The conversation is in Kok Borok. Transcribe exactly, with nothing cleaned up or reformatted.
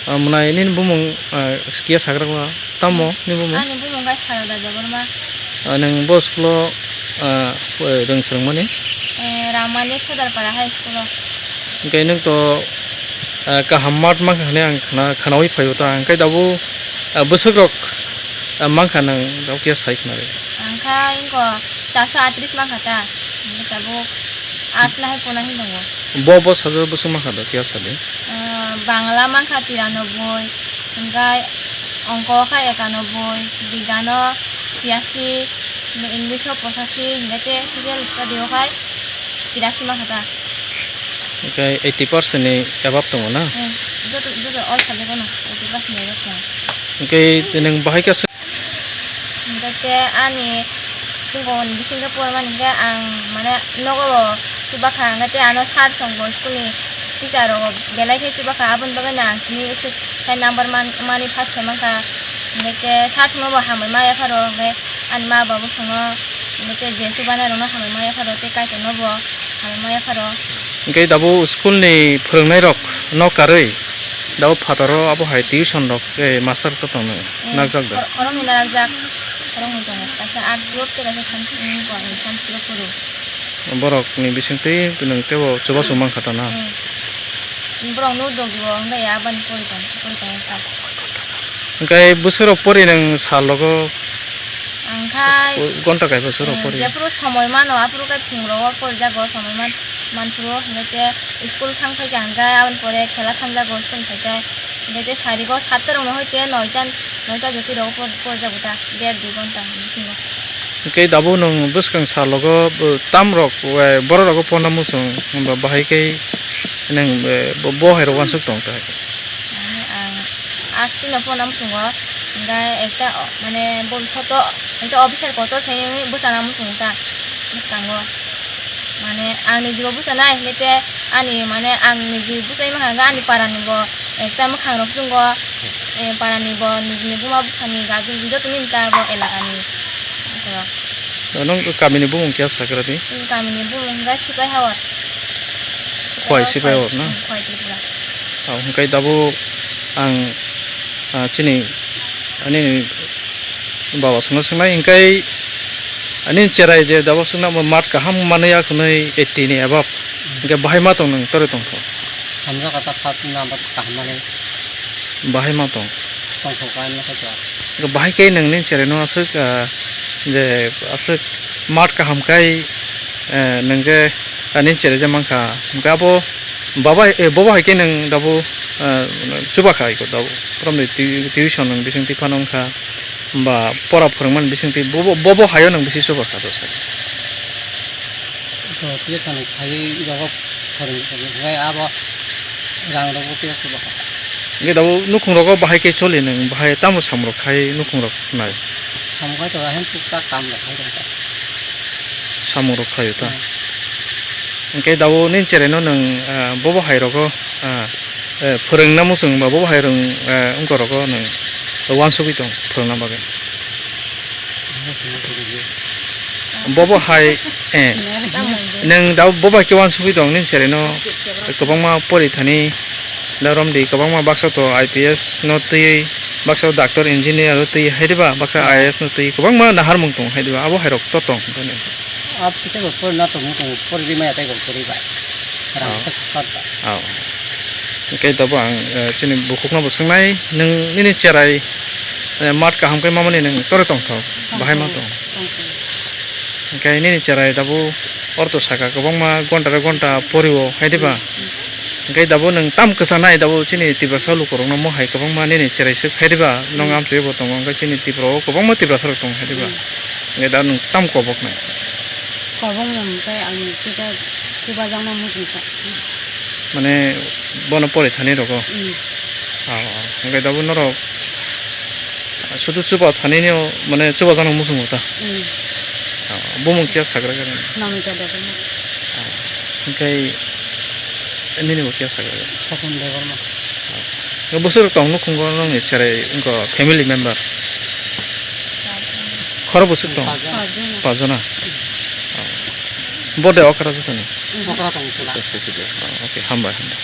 Ah, mwnai nini bumung, ah, kiya sagra ba tamo ni bumung? Ani bumung khe Saroda Debbarma. Ah, nwng bo school-o, ah, rwng swrwngmani? Eh, Ramani Sodarpara High School-o. Hwnkhe nwng to, ah, kaham mark mankha hwnwi ang khna-, khnaui phaio ta, hwnkhe dabo, ah, bwswk rok, ah, mankha nwng dabo kiya sai khna rw? Ang kha ingko charso atris mankha ta, hwnkhe tabuk arts nahai pona hin tongo. Bo, bo subject bwswk mankha da, kiya sadi? Ah, Bangla mankha tiranoboi, hwnkhe ongko kha ekanoboi, bigyano siasi, English o pochashi, hwnkhe te social study o khai tirashi mankha ta. Hwnkhe eighty percent ni above tongo na? Hmm, joto, joto all subject o no eighty percent ni above tongo. Hwnkhe nwng bahai khe Hwnkhe te ani phungo ni bisingtwi pormani hwnkhe ang mane nogo bo chubakha, hwnkhe te ano sir songbo school ni teacher rogo belai khe chubakha, aboni bagwi no ang tini swk khe number man-, mani pass khe mankha. Hwnkhe te sir songno bo hambai ma yapharo, hwnkhe ani ma babu songno, hwnkhe te je chubanai rokno hambai ma yapharo, tei Kaitorno bo hambai ma yapharo. Hwnkhe dabo school ni phwrwngnairok nok karwi dabo phataro abo hai tuition rok, eh, master rok to tongno Eh, nakjak da? Khor-, khoroknwi narakjak, khoroknwi tongo. Kaisa arts group tei kaisa science, mm, ko-, science group phuru. Borok ni bisingtwi nwng teibo chubachu mankha ta na? Eh. Borok no dogio hwnkhe ya abani pori tong, pori tong wngkha. Hwnkhe bwswk rok pori nwng sal rogo Ang khai, gonta kaibo soro eh, pori. Jephuru somoi mano, aphuru khai phung rogo porijago, somoi man, manphuru, hwnkhe te school thang phaikha, hwnkhe aboni pore khela thangjago, school phaikha, hwnkhe te sarigo satta rokno hoite noita, noita jotwi rogo por-, porijago ta, der dui gonta bisingo. Hwnkhe dabo nwng bwskang salogo, bo, tam rok, eh, borok rogo porna muchung, hwnba bahai khe nwng, eh, bo, bo hai rok uansuk tong ta. Mane ang arts tino porna muchungo, hwnkhe ekta o, mane bobishoto ekta officer kotor khe wngwi bwchana muchungo ta bwskango. Mane ang nijibo bwchanai, hwnkhe te ani mane ang niji bwchai mankha hwnkhe ani parani bo ekta mwkhang rok chwngo, eh, parani bo nijini buma buphani guardian jotoni ta bo elakani borok. Nwng kamini bumung kya sakra di? Chini kamini bumung hwnkhe Sipai Hawar. Khwai Sipai Hawar na? Hmm, Khwai Tripura. Ah, hwnkhe dabo ang, ah, chini, ani baba songno swngnai, hwnkhe ani cherai je dabo swngna mo mat kaham manwi ya khwnwi eighty ni above. Hwnkhe bahai ma tong nwng, tore tongkho? Hamjak kha ta, first number kaham manwi. Bahai ma tong? Tongkho, kainwi khe to. Bahai khe nwng nini cherai no aswk, ah, je aswk mat kaham khai, eh, nwng je, ah, nini cherai je mankha. Hwnkhe abo baba, eh, bobo hai khe nwng dabo, ah, chubakha iko dabo. Boromni tui-, tuition nwng bisingtwi phano wngkha. Ba pora phwrwngmani bisingtwi bobo, bobo haio nwng bisi chubakha dosa. To tuition khaiwi rogo phwrwng, phwrwng hwnkhe abo rang rogo tei chubakha. Hwnkhe dabo nukhung rogo bahai khe choli nwng, bahai tamo samrok khai nukhung rok nai? Samung khai to ahai tuktak kam rok khai tongkha. Samung rok khaio ta? Hmm. Hwnkhe dabo nini cherai no nwng, ah, bobo hai rogo, ah, eh, phwrwngna muchung ba bobo hai rwng, eh, wngkha rogo nwng uansugwi tong phwrwngna bagwi? Bobo hai, eh, nwng da bobo hai khe uansugwi tong nini cherai no kwbangma pori thani da romdi kwbangma baksa to I P S no twi baksa doctor engineer o twi hai diba baksa I A S no twi kwbangma naharmung tong hai diba abo hai rok to tong. Ab kisa bo pori na tongmung tongo, pori ri maya tei bo pori bai. Rang Oh. thak sat bai. Oh. Hwnkhe tabuk ang, eh, chini bukhukno bo swngnai, nwng nini cherai, eh, mat kaham khe mamani nwng tore tongthok, bahai ma tong? Tongthok. Hwnkhe nini cherai tabuk ortho saka kwbangma gonta re gonta porio hai diba? Hmm. Hwnkhe dabo nwng tam kwchanai dabo chini Tiprasa lukurokno mo hai kwbangma nini cherai swk hai diba? Nwng Hmm. amchoi bo tongo, hwnkhe chini Tripura o kwbangma Tiprasa rok tongo hai diba? Hmm. Hwnkhe da nwng tam koboknai? Kobokma hwnkhe ang kisa chubajakma muchungkha. Mane bono pori thani rogo? Hmm. Oh, oh. Hwnkhe dabo norok sudu chuba thanini o mane chubajakno muchungo ta? Hmm. Oh, bumung kiya sagra gani? Namita Debbarma. Oh. Hwnkhe nini bo kiya sagra gani? Sopon Debbarma. Oh. Bwswk tong nukhungo nongni cherai wngkha family member? Khoro bwswk tong? Pajona. Pajona. Oh. Bode okra jotoni? Okra tong pula. Oh, okay, hambai, hambai.